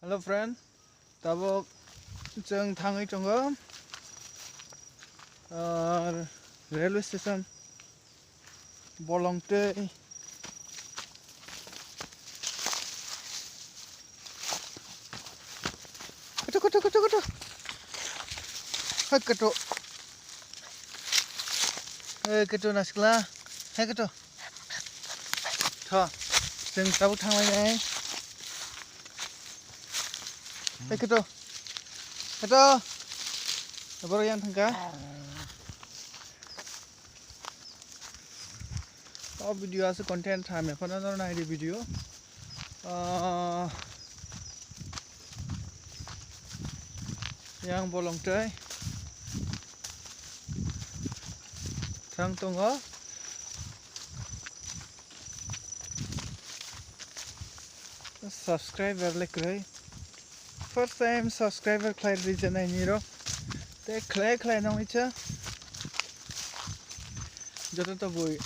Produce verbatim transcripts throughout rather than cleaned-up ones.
Hello friend, tabuk chwng thangwi tongo, ah, railway station, Bolongtwi. Kutu, kutu, kutu, kutu. Hai kutu. Hai kutu nasikla. Hai kutu. Tho. Chwng tabuk thanglainai. Hai kutu. Kutu. Borok yang thangkha. O video aswk content hamya phano norok naidi video. Ah, yang Bolongtwi thang tongo. Subscriber le kwrwi. First time subscriber khlai rwdi channel ni rok. Tei khlai khlai nang uisa. Joto to bui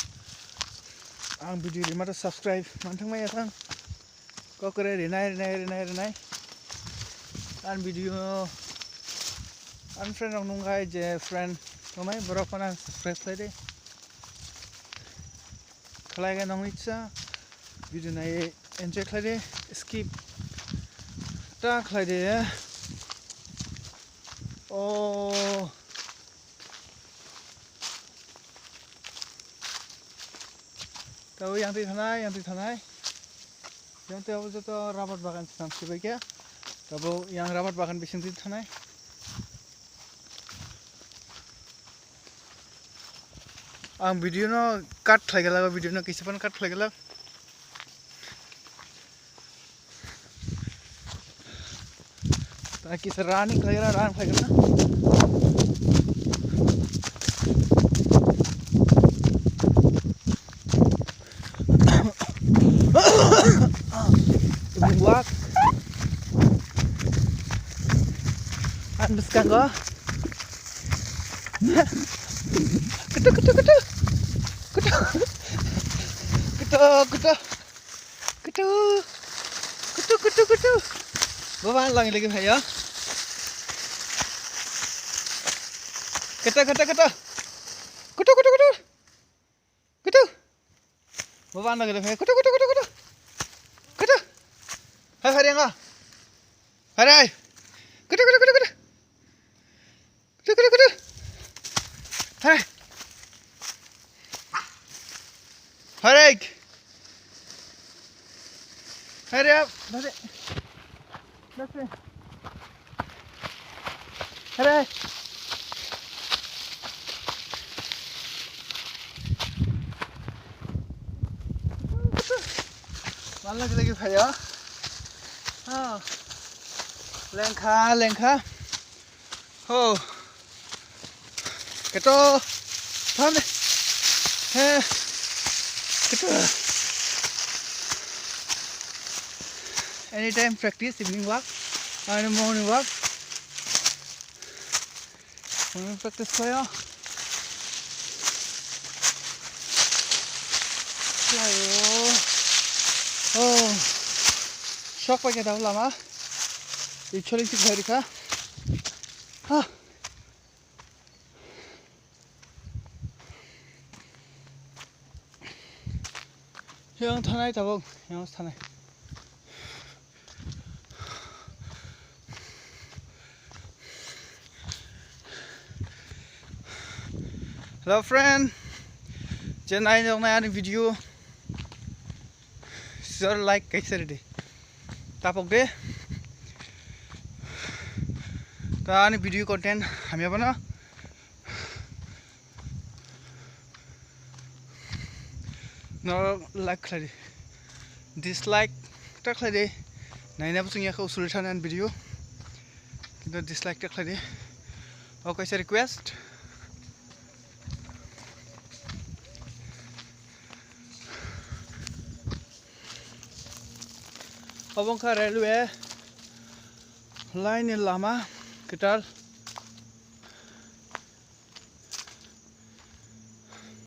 ang video rima to subscribe manthang maya thang. Kokore rinai, rinai, rinai, rinai. Ang video ang friend rok nung hai je friend tongnai borok phano subscribe khlai di. Khlai khe nang uisa video nai enjoy khlai di, skip ta khlai di. Oh. Tabo yang twi thanai, yang twi thanai. Yang twi abo joto rabar bagan swnam sibai khe. Tabo yang rabar bagan bising twi thanai. Ang video no cut khlai gala, video no kisa pan cut khlai gala. Ta kisa running khlai gala, run khlai gala. Ibung wak. Ang bwskango. Kutu, kutu, kutu. Kutu. Kutu, kutu. Kutu. Kutu, kutu, kutu. Baba lang lagi phaio. Kutu, kutu, kutu. Kutu, kutu, kutu. Kutu. Baba anda gede. Kutu, kutu, kutu, kutu. Kutu. Hai, hai, anga. Hai, hai. Kutu, kutu, kutu, kutu. Kutu, kutu, kutu. Hai. Hai. Hai, hai. Hare. Mal lagi lagi phaio. Oh. Lengkha, lengkha. Oh. Keto. Paham deh. Heh. Keto. Anytime practice, evening walk, and morning walk. Morning practice khlaio. Khlaio. Oh. Sok paikha tabuk lama. Actually, sik bhai rikha. Ha. Yang thanai tabuk, yang thanai. Hello friend, je nai noknai ani video. Sir like kaisa ridi. Tapok de. Ta ani video content hamya bana. No like khlai di. Dislike ta khlai di. Naina bwswng yakha usuri thani ani video. Kintu dislike ta khlai di. O kaisa request. Obo wngkha railway line ni lama kwtal.